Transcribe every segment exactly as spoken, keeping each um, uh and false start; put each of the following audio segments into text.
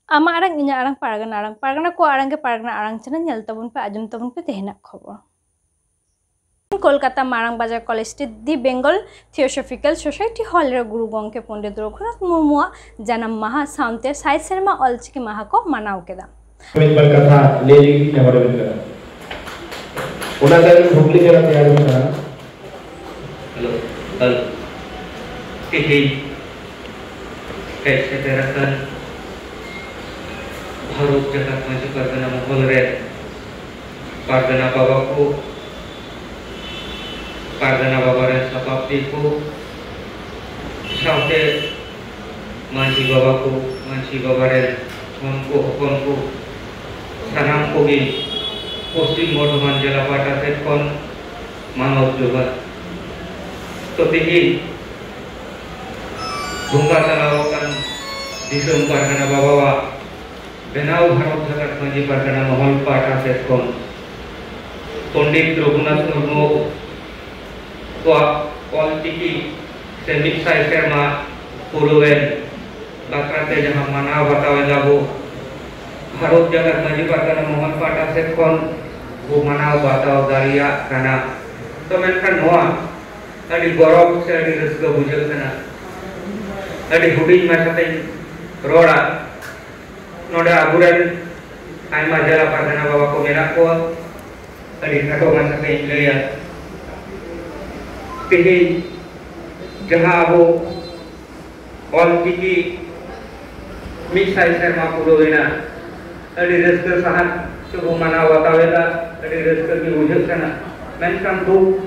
ᱟᱢᱟᱜ ᱟᱲᱟᱝ, ᱤᱧᱟᱹᱜ ᱟᱲᱟᱝ, ᱯᱟᱨᱜᱟᱱᱟ ᱟᱲᱟᱝ, ᱯᱟᱨᱜᱟᱱᱟ ᱠᱚᱣᱟᱜ ᱟᱲᱟᱝ ᱜᱮ ᱯᱟᱨᱜᱟᱱᱟ ᱟᱲᱟᱝ ᱪᱮᱱᱮᱞ᱾ ᱧᱮᱞ ᱛᱟᱵᱚᱱ ᱯᱮ, ᱟᱸᱡᱚᱢ ᱛᱟᱵᱚᱱ ᱯᱮ ᱛᱮᱦᱮᱧᱟᱜ ᱠᱷᱚᱵᱚᱨ᱾ ᱠᱳᱞᱠᱟᱛᱟ ᱢᱟᱨᱟᱝ ᱵᱟᱡᱟᱨ ᱠᱚᱞᱮᱡᱽ ᱥᱴᱨᱤᱴ ᱫᱤ ᱵᱮᱝᱜᱚᱞ ᱛᱷᱤᱭᱳᱥᱚᱯᱷᱤᱠᱮᱞ ᱥᱳᱥᱟᱭᱴᱤ ᱦᱚᱞ ᱨᱮ ᱜᱩᱨᱩ ᱜᱚᱢᱠᱮ ᱯᱚᱱᱰᱤᱛ ᱨᱚᱜᱷᱩᱱᱟᱛᱷ ᱢᱩᱨᱢᱩᱣᱟᱜ ᱡᱟᱱᱟᱢ ᱢᱟᱦᱟ ᱥᱟᱶᱛᱮ ᱥᱟᱭ ᱥᱮᱨᱢᱟ ᱚᱞᱪᱤᱠᱤ ᱢᱟᱦᱟ ᱠᱚ ᱢᱟᱱᱟᱣ ᱠᱮᱫᱟ᱾ ᱢᱤᱫ ᱵᱟᱨ ᱠᱟᱛᱷᱟ ᱞᱟᱹᱭ ᱞᱟᱹᱜᱤᱫ ᱱᱮᱦᱚᱨ ᱦᱩᱭᱩᱜ ᱠᱟᱱᱟ᱾ ᱚᱱᱟ ᱛᱟᱭᱚᱢ ᱦᱩᱜᱽᱞᱤ ᱡᱮᱞᱟ ᱛᱮᱭᱟᱨ ᱦᱩᱭᱩᱜ ᱠᱟᱱᱟ᱾ Hello, hello. ᱛᱮᱦᱮᱧ ᱦᱮᱡ ᱥᱮᱴᱮᱨ ᱟᱠᱟᱱ ᱵᱷᱟᱨᱚᱛ ᱡᱟᱠᱟᱛ ᱢᱟᱹᱡᱷᱤ ᱯᱟᱨᱜᱟᱱᱟ ᱢᱚᱦᱚᱞ ᱨᱮ ᱯᱟᱨᱜᱟᱱᱟ ᱵᱟᱵᱟ ᱠᱚ, ᱯᱟᱨᱜᱟᱱᱟ ᱵᱟᱵᱟ ᱨᱮᱱ ᱥᱟᱯᱟᱵ ᱛᱤ ᱠᱚ, ᱥᱟᱶᱛᱮ ᱢᱟᱹᱡᱷᱤ ᱵᱟᱵᱟ ᱠᱚ, ᱢᱟᱹᱡᱷᱤ ᱵᱟᱵᱟ ᱨᱮᱱ ᱦᱚᱱ ᱠᱚ, ᱦᱚᱯᱚᱱ ᱠᱚ, ᱥᱟᱱᱟᱢ ᱠᱚᱜᱮ ᱯᱚᱥᱪᱤᱢ ᱵᱚᱨᱫᱷᱚᱢᱟᱱ ᱡᱮᱞᱟ ᱯᱟᱦᱴᱟ ᱥᱮᱫ ᱠᱷᱚᱱ ᱢᱟᱱᱚᱛ ᱡᱚᱦᱟᱨ᱾ ᱛᱚ, ᱛᱮᱦᱮᱧ ᱵᱚᱸᱜᱟ ᱛᱟᱞᱟ ᱟᱠᱟᱱ ᱫᱤᱥᱚᱢ ᱯᱟᱨᱜᱟᱱᱟ ᱵᱟᱵᱟᱣᱟᱜ ᱵᱮᱱᱟᱣ ᱵᱷᱟᱨᱚᱛ ᱡᱟᱠᱟᱛ ᱢᱟᱹᱡᱷᱤ ᱯᱟᱨᱜᱟᱱᱟ ᱢᱚᱦᱚᱞ ᱯᱟᱦᱴᱟ ᱥᱮᱫ ᱠᱷᱚᱱ ᱯᱚᱱᱰᱤᱛ ᱨᱚᱜᱷᱩᱱᱟᱛᱷ ᱢᱩᱨᱢᱩ ᱠᱚᱣᱟᱜ ᱚᱞ ᱪᱤᱠᱤ ᱥᱮ ᱢᱤᱫ ᱥᱟᱭ ᱥᱮᱨᱢᱟ ᱯᱩᱨᱟᱹᱣᱮᱱ ᱵᱟᱠᱷᱨᱟ ᱛᱮ ᱡᱟᱦᱟᱸ ᱢᱟᱱᱟᱣ ᱵᱟᱛᱟᱣ ᱮᱫᱟ ᱵᱚ, ᱵᱷᱟᱨᱚᱛ ᱡᱟᱠᱟᱛ ᱢᱟᱹᱡᱷᱤ ᱯᱟᱨᱜᱟᱱᱟ ᱢᱚᱦᱚᱞ ᱯᱟᱦᱴᱟ ᱥᱮᱫ ᱠᱷᱚᱱ ᱵᱚ ᱢᱟᱱᱟᱣ ᱵᱟᱛᱟᱣ ᱫᱟᱲᱮᱭᱟᱜ ᱠᱟᱱᱟ᱾ ᱛᱚ, ᱢᱮᱱᱠᱷᱟᱱ ᱱᱚᱣᱟ ᱟᱹᱰᱤ ᱜᱚᱨᱚᱵᱽ ᱥᱮ ᱟᱹᱰᱤ ᱨᱟᱹᱥᱠᱟᱹ ᱵᱩᱡᱷᱟᱹᱜ ᱠᱟᱱᱟ᱾ ᱟᱹᱰᱤ ᱦᱩᱰᱤᱧ ᱢᱟᱪᱷᱟ ᱛᱮᱧ ᱨᱚᱲᱟ᱾ ᱱᱚᱰᱮ ᱟᱵᱚᱨᱮᱱ ᱟᱭᱢᱟ ᱡᱮᱞᱟ ᱯᱟᱨᱜᱟᱱᱟ ᱵᱟᱵᱟ ᱠᱚ ᱢᱮᱱᱟᱜ ᱠᱚᱣᱟ᱾ ᱟᱹᱰᱤ ᱠᱷᱟᱴᱚ ᱢᱟᱪᱷᱟ ᱛᱮᱧ ᱞᱟᱹᱭᱟ᱾ ᱛᱮᱦᱮᱧ ᱡᱟᱦᱟᱸ ᱟᱵᱚ ᱚᱞ ᱪᱤᱠᱤ ᱢᱤᱫ ᱥᱟᱭ ᱥᱮᱨᱢᱟ ᱯᱩᱨᱟᱹᱣ ᱮᱱᱟ, ᱟᱹᱰᱤ ᱨᱟᱹᱥᱠᱟᱹ ᱥᱟᱦᱟᱜ ᱛᱮᱵᱚ ᱢᱟᱱᱟᱣ ᱵᱟᱛᱟᱣ ᱮᱫᱟ᱾ ᱟᱹᱰᱤ ᱨᱟᱹᱥᱠᱟᱹ ᱜᱮ ᱵᱩᱡᱷᱟᱹᱜ ᱠᱟᱱᱟ, ᱢᱮᱱᱠᱷᱟᱱ ᱫᱩᱠ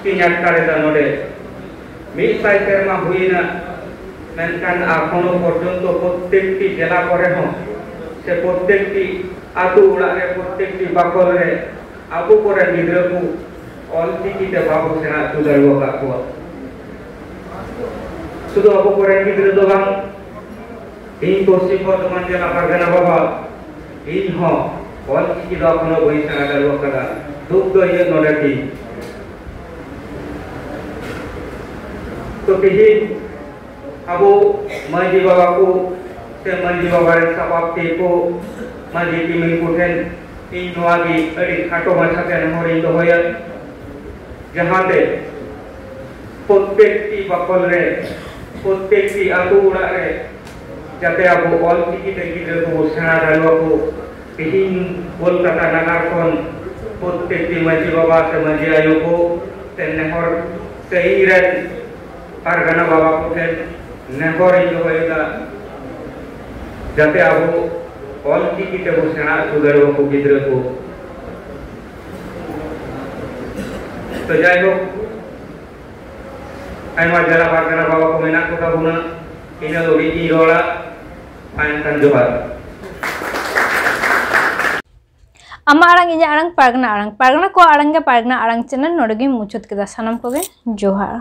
ᱤᱧ ᱟᱴᱠᱟᱨ ᱮᱫᱟ᱾ ᱱᱚᱰᱮ ᱢᱤᱫ ᱥᱟᱭ ᱥᱮᱨᱢᱟ ᱦᱩᱭᱮᱱᱟ, ᱢᱮᱱᱠᱷᱟᱱ ᱮᱠᱷᱚᱱᱳ ᱯᱚᱨᱡᱚᱱᱛᱚ ᱯᱨᱚᱛᱛᱮᱠᱴᱤ ᱡᱮᱞᱟ ᱠᱚᱨᱮ ᱦᱚᱸ ᱥᱮ ᱯᱨᱚᱛᱛᱮᱠᱴᱤ ᱟᱹᱛᱩ ᱚᱲᱟᱜ ᱨᱮ, ᱯᱨᱚᱛᱛᱮᱠᱴᱤ ᱵᱟᱠᱷᱳᱞ ᱨᱮ ᱟᱵᱚ ᱠᱚᱨᱮᱱ ᱜᱤᱫᱽᱨᱟᱹ ᱠᱚ ᱚᱞ ᱪᱤᱠᱤ ᱛᱮ ᱵᱟᱵᱚ ᱥᱮᱬᱟ ᱦᱚᱪᱚ ᱫᱟᱲᱮ ᱟᱠᱟᱫ ᱠᱚᱣᱟ᱾ ᱥᱩᱫᱷᱩ ᱟᱵᱚ ᱠᱚᱨᱮᱱ ᱜᱤᱫᱽᱨᱟᱹ ᱫᱚ ᱵᱟᱝ, ᱤᱧ ᱯᱚᱥᱪᱤᱢ ᱵᱚᱨᱫᱷᱚᱢᱟᱱ ᱡᱮᱞᱟ ᱯᱟᱨᱜᱟᱱᱟ ᱵᱟᱵᱟ, ᱤᱧ ᱦᱚᱸ ᱚᱞ ᱪᱤᱠᱤ ᱫᱚ ᱮᱠᱷᱚᱱᱳ ᱵᱟᱹᱧ ᱥᱮᱬᱟ ᱫᱟᱲᱮ ᱟᱠᱟᱫᱟ᱾ ᱫᱩᱠ ᱫᱚ ᱤᱧᱟᱹᱜ ᱱᱚᱰᱮ ᱛᱤᱧ᱾ ᱛᱚ, ᱛᱮᱦᱮᱧ ᱟᱵᱚ ᱢᱟᱹᱡᱷᱤ ᱵᱟᱵᱟ ᱠᱚ ᱥᱮ ᱢᱟᱹᱡᱷᱤ ᱵᱟᱵᱟ ᱨᱮᱱ ᱥᱟᱯᱟᱵ ᱛᱤ ᱠᱚ, ᱢᱟᱹᱡᱷᱤ ᱠᱤᱢᱤᱱ ᱠᱚᱴᱷᱮᱱ ᱤᱧ ᱱᱚᱣᱟ ᱜᱮ ᱟᱹᱰᱤ ᱠᱷᱟᱴᱚ ᱢᱟᱪᱷᱟ ᱛᱮ ᱱᱮᱦᱚᱨᱤᱧ ᱫᱚᱦᱚᱭᱟ, ᱡᱟᱦᱟᱸᱛᱮ ᱯᱨᱚᱛᱮᱠᱴᱤ ᱵᱟᱠᱷᱳᱞ ᱨᱮ, ᱯᱨᱚᱛᱮᱠᱴᱤ ᱟᱹᱛᱩ ᱚᱲᱟᱜ ᱨᱮ ᱡᱟᱛᱮ ᱟᱵᱚ ᱚᱞ ᱪᱤᱠᱤ ᱛᱮ ᱜᱤᱫᱽᱨᱟᱹ ᱠᱚᱵᱚ ᱥᱮᱬᱟ ᱫᱟᱲᱮᱭᱟᱠᱚ᱾ ᱛᱮᱦᱮᱧ ᱠᱳᱞᱠᱟᱛᱟ ᱱᱟᱜᱟᱨ ᱠᱷᱚᱱ ᱯᱨᱚᱛᱮᱠᱴᱤ ᱢᱟᱹᱡᱷᱤ ᱵᱟᱵᱟ ᱥᱮ ᱢᱟᱹᱡᱷᱤ ᱟᱭᱳ ᱠᱚ ᱛᱮ ᱱᱮᱦᱚᱨ ᱥᱮ ᱤᱧ ᱨᱮᱱ ᱯᱟᱨᱜᱟᱱᱟ ᱵᱟᱵᱟ ᱠᱚᱴᱷᱮᱱ ᱱᱮᱦᱚᱨᱤᱧ ᱫᱚᱦᱚᱭᱮᱫᱟ, ᱡᱟᱛᱮ ᱟᱵᱚ ᱚᱞ ᱪᱤᱠᱤ ᱛᱮᱵᱚ ᱥᱮᱬᱟ ᱦᱚᱪᱚ ᱫᱟᱲᱮᱭᱟᱠᱚ ᱜᱤᱫᱽᱨᱟᱹ ᱠᱚ᱾ ᱛᱚ ᱡᱟᱭᱦᱳᱠ, ᱟᱭᱢᱟ ᱡᱮᱞᱟ ᱯᱟᱨᱜᱟᱱᱟ ᱵᱟᱵᱟ ᱠᱚ ᱢᱮᱱᱟᱜ ᱠᱚ ᱛᱟᱵᱚᱱᱟ᱾ ᱤᱱᱟᱹ ᱫᱷᱟᱹᱵᱤᱡ ᱤᱧ ᱨᱚᱲᱟ᱾ ᱢᱟ ᱮᱱᱠᱷᱟᱱ ᱡᱚᱦᱟᱨ᱾ ᱟᱢᱟᱜ ᱟᱲᱟᱝ ᱤᱧᱟᱹᱜ ᱟᱲᱟᱝ ᱯᱟᱨᱜᱟᱱᱟ ᱟᱲᱟᱝ, ᱯᱟᱨᱜᱟᱱᱟ ᱠᱚᱣᱟᱜ ᱟᱲᱟᱝ ᱜᱮ ᱯᱟᱨᱜᱟᱱᱟ ᱟᱲᱟᱝ ᱪᱮᱱᱮᱞ᱾ ᱱᱚᱰᱮ ᱜᱤᱧ ᱢᱩᱪᱟᱹᱫ ᱠᱮᱫᱟ᱾ ᱥᱟᱱᱟᱢ ᱠᱚᱜᱮ ᱡᱚᱦᱟᱨ᱾